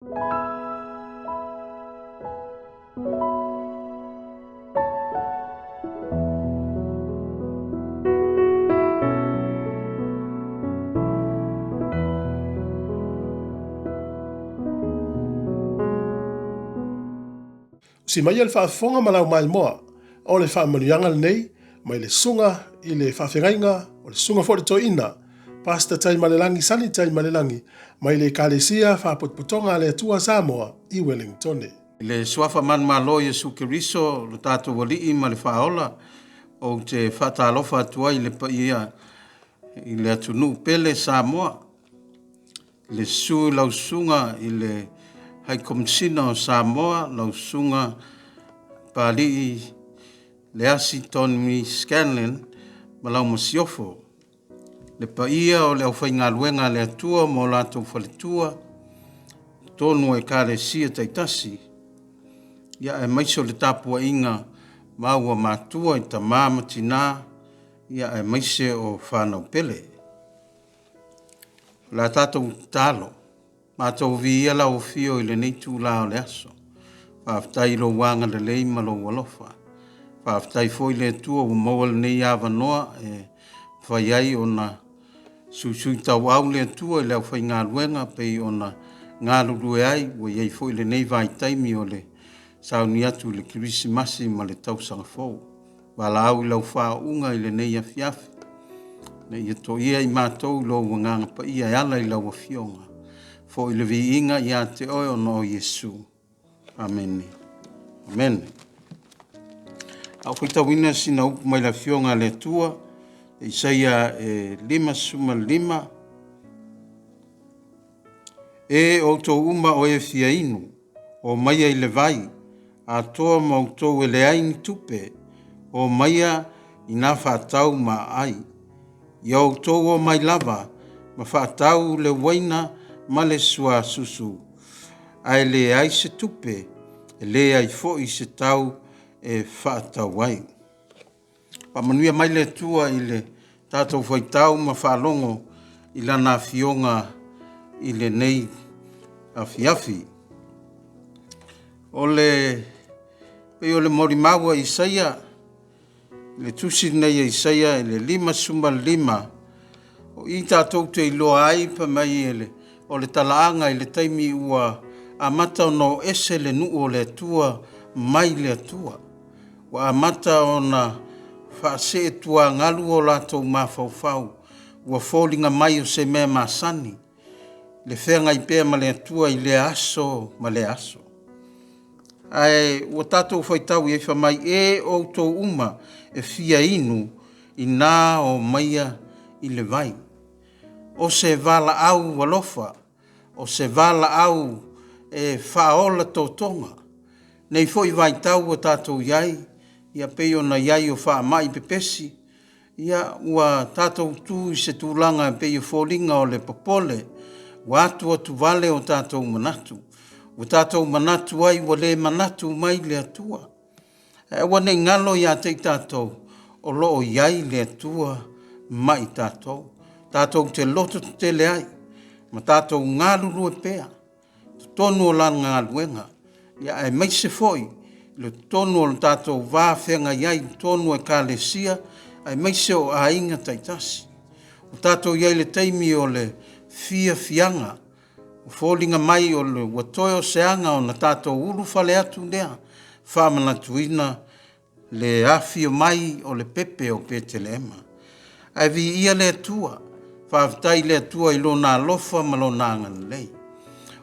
Usi maia le faafofoga ma lau maimoa o le faamanuiaga lenei mai le susuga i le faafeagaiga o le susuga foi le toeaina Pastor Taimalelagi Sani Taimalelagi mai le Ekalesia Faapotopotoga a le Atua Samoa i Welingtone. I le Suafa manumalo o Iesu Keriso lo tatou Alii ma le Faaola, ou te faatalofa atu ai i le paia i le atunuu pele Samoa, i le susu i lau susuga i le High Komisina o Samoa, lau susuga Papalii Leasi Tony Scanlan ma lau masiofo. Le paia o le aufaigaluega a le Atua ma o latou faletua, totonu o Ekalesia taitasi, ia aemaise o le tapuaiga maua matua i tama ma tina, ia aemaise o fanau pele. O le a tatou tatalo. Matou viia lau afio i lenei itula o le aso. Faafetai i lou agalelei ma lou alofa. Faafetai foi le Atua ua maua lenei avanoa e mafai ai ona suisuitauau le Atua i le aufaigaluega pei ona galulue ai, ua i ai foi lenei vaitaimi o le sauni atu i le Kerisimasi ma le Tausaga Fou. Valaau i lau faauuga i lenei afiafi, ina ia toia i matou i lou Agaga Paia e ala i lau Afioga. Foi le viiga ia te oe ona o Iesu. Amene. Amene. A ou faitauina sina upu mai le Afioga a le Atua, Isaia e 55, E outou uma o e fia inu, omaia i le vai, atoa ma outou e leai ni tupe, omaia i nā faatau ma aai. Ia outou omai lava ma faatau le uaina ma le suasusu, ae leai se tupe, e leai foi se tau e faatau ai. Faamanuia mai le Atua i le tatou faitau ma faalogo i Lana Afioga i lenei afiafi. O le pei o le molimau a Isaia, le tusi lenei a Isaia i le 55, o i tatou te iloa ai fai mai e le, o le talaaga i le taimi ua amata ona o ese le nuu o le Atua mai le Atua. Ua amata ona faaseetuagalu o latou mafaufau, ua foliga mai o se mea masani le feagai pea ma le Atua i lea aso ma lea aso. Ae ua tatou faitau i ai fai mai, E outou uma e fia inu, inā omaia i le vai. O se valaau alofa, o se valaau e faaola totoga. Nei foi vaitau ua tatou i ai, ia pei ona i ai o faamai pepesi, ia ua tatou tu i se tulaga e pei e foliga o le popole, ua atuatuvale o tatou manatu. Ua tatou manatu ai ua le manatu mai le Atua. Ae aua ne i galo ia te i tatou, o lo o i ai le Atua ma i tatou. Tatou te lototetele ai ma tatou galulue pea totonu o Lana galuega, ia aemaise foi le totonu o le tatou va feagai ai i totonu o Ekalesia, aemaise o aiga taitasi. Ua tatou i ai i le taimi o le fiafiaga, ua foliga mai ua toe o se aga ona tatou ulufale atu lea, faamanatuina le afio mai o le pepe o Petelehema. Ae viia le Atua, faafetai i le Atua i Lona alofa ma Lona agalelei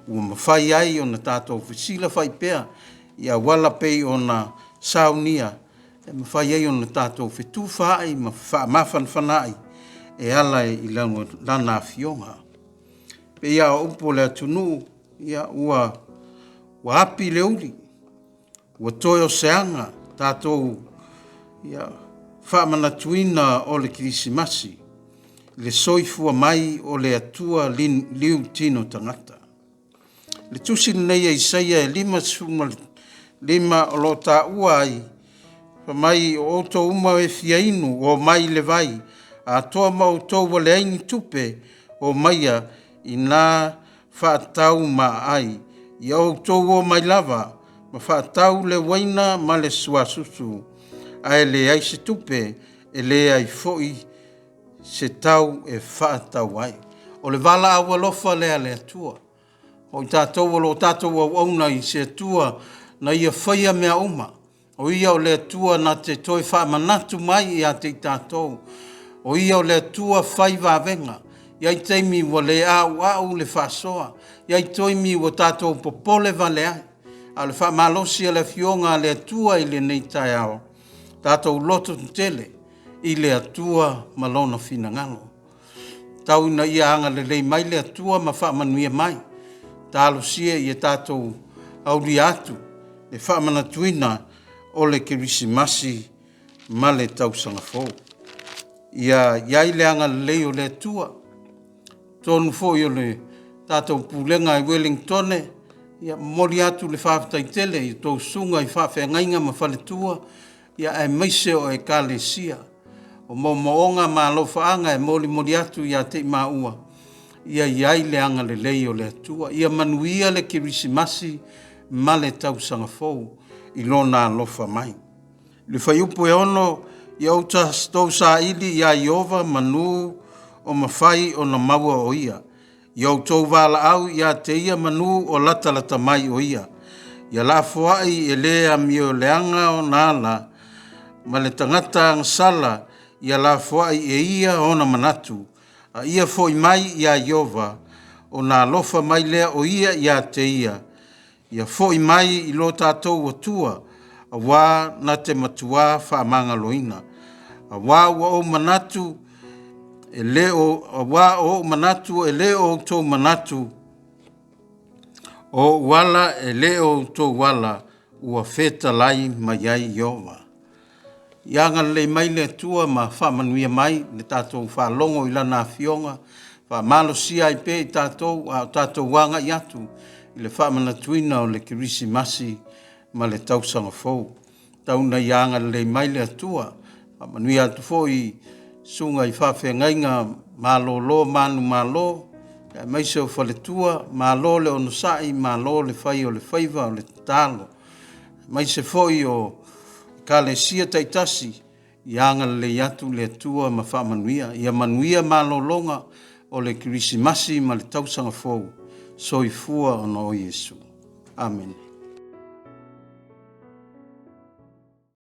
ua mafai ai ona tatou fesilafai pea i auala pei ona saunia e mafai ai ona tatou fetufaai ma faamafanafanaai e ala i Lana Afioga. E pei lava o upu o le atunuu, ia ua api le uli, Ua toe o se aga tatou ia faamanatuina o le Kerisimasi, le soifua mai o le Atua liu tino tagata. Le tusi lenei a Isaia e 55 o lo o taua ai, fai mai o outou uma e fia inu, omai i le vai, atoa ma outou ua leai ni tupe, omaia ina faatau ma aai. Ia outou o mai lava ma faatau le uaina ma le suasusu, ae leai se tupe, e leai foi se tau e faatau ai. O le valaau alofa lea a le Atua. O i tatou o lo o tatou auauna i se Atua na Ia faia mea uma, O Ia o le Atua na te toe faamanatu mai ia te i tatou. O Ia o le Atua fai vavega. E i ai taimi ua le a'ua'u le faasoa, e i ai taimi ua tatou popole vale ai, a o le faamalosi a le Afioga a le Atua i lenei taeao, tatou lototetele i le Atua ma Lona finagalo. Tau ina ia agalelei mai le Atua ma faamanuia mai. Talosia ia tatou aulia atu le faamanatuina o le Kerisimasi ma le Tausaga Fou. Ia i ai le agalelei o le Atua. Atonu foi o le tatou pulega i Ueligitone, ia momoli atu le faafetai tele i a outou susuga i faafeagaiga ma faletua, ia aemaise o Ekalesia. O moomooga ma alofaaga e molimoli atu ia te i maua, ia i ai le agalelei o le Atua. Ia manuia le Kerisimasi ma le Tausaga Fou i Lona alofa mai. I le fuaiupu e 6, ia outou saili ia Ieova manu o mafai ona maua o Ia. Ia outou valaau ia te Ia manu o latalata mai o Ia. Ia lafoai e le amioleaga ona ala, ma le tagata agasala ia lafoai e ia ona manatu, a ia foi mai iā Ieova, ona alofa mai lea o Ia ia te ia. Ia foi mai i lo tatou Atua, auā na te matuā faamagaloina. Auā ua ou manatu e le o auā o ou manatu e le o outou manatu, o ou ala e le o outou ala, ua fetalai mai ai Ieova. Ia agalelei mai le Atua ma faamanuia mai le tatou faalogo i Lana Afioga, faamalosia ai pea i tatou a o tatou agai atu i le faamanatuina o le Kerisimasi ma le Tausaga Fou. Tau ina ia agalelei mai le Atua, faamanuia atu foi i susuga i faafeagaiga malolo manumalo, aemaise o faletua, malo le onosai, malo le fai o le faiva o le tatalo, aemaise foi o Ekalesia taitasi, ia agalelei atu le Atua ma faamanuia. Ia manuia malologa o le Kerisimasi ma le Tausaga Fou. Soifua ona o Iesu. Amene.